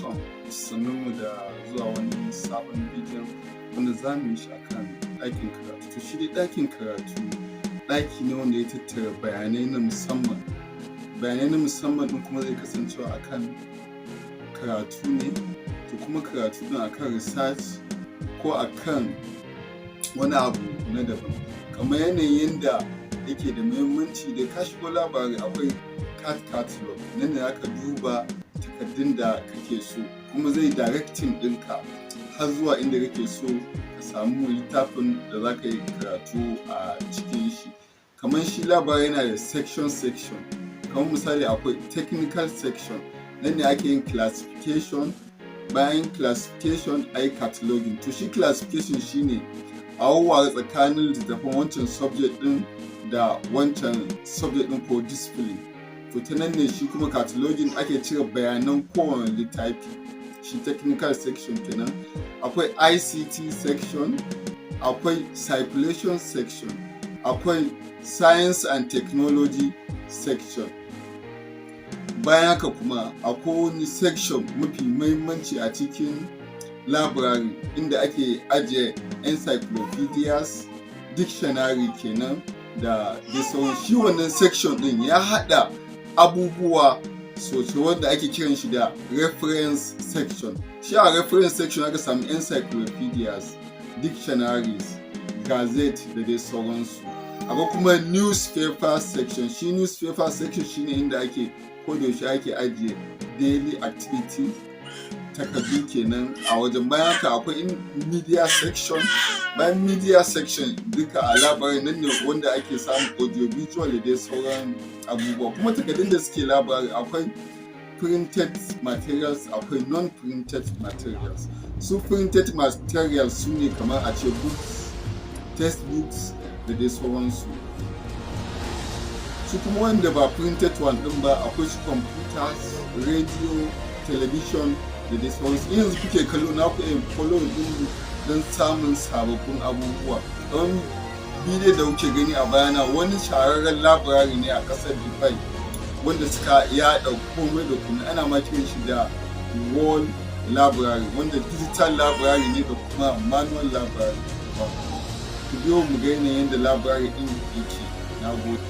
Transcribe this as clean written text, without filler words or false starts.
Welcome, sannunmu da zuwa wani sabon bidiyon wanda za mu yi shi akan ɗakin karatu. To, shi dai ɗakin karatu ɗaki ne wanda ya tattara bayanai na musamman. Bayanai na musamman ɗin kuma zai kasancewa akan karatu ne, to kuma karatu ɗin akan research ko akan wani abu na daban. Kamar yanayin yanda yake da muhimmanci, da ka shigo library akwai card catalog, nan ne za ka duba takardun da kake so, kuma zai directing ɗinka har zuwa inda kake so ka samu littafin da za ka yi karatu a cikin shi. Kamar shi library yana da section section, kamar misali akwai technical section, nan ne ake yin classification, bayan classification a yi cataloging. To, shi classification shi ne a wawware tsakanin littattafan wancan subject ɗin da wancan subject ɗin ko discipline. To, ta nan ne shi kuma cataloging ake cire bayanan kowane littafi, shi technical section kenan. Akwai ICT section, akwai circulation section, akwai science and technology section. Bayan haka kuma akwai wani section mafi muhimmanci a cikin library inda ake ajiye encyclopedias, dictionary kenan, da dai sauran. Shi wannan section ɗin ya haɗa abubuwa sosai wanda ake kiran shi da reference section. Shi a reference section aka samu encyclopedias, dictionaries, gazette da dai sauransu. Akwai kuma newspaper section. Shi newspaper section shine inda ake kodayaushe ake ajiye daily activity takardu kenan a wajen. Bayan haka akwai media section. Bayan media section duka a library, nan ne wanda ake samun audio visual da dai sauran abubuwa. Kuma takardun da suke library, akwai printed materials, akwai non-printed materials. Su printed materials su ne kamar a ce books, textbooks da dai sauransu. Su kuma wanda ba printed one din ba, akwai su computers, radio, television da dai sauransu. In yanzu kuke kallo na, ku iya follow din don samun sababbin abubuwa. Don bidiyo da kuke gani a bayana, wani shahararren library ne a ƙasar Dubai wanda suka yaɗa komai da komai, ana ma kiran shi da World Library, wanda digital library ne da kuma manual library. Ku biyo mu ga yanayin yadda library din yake. Na gode.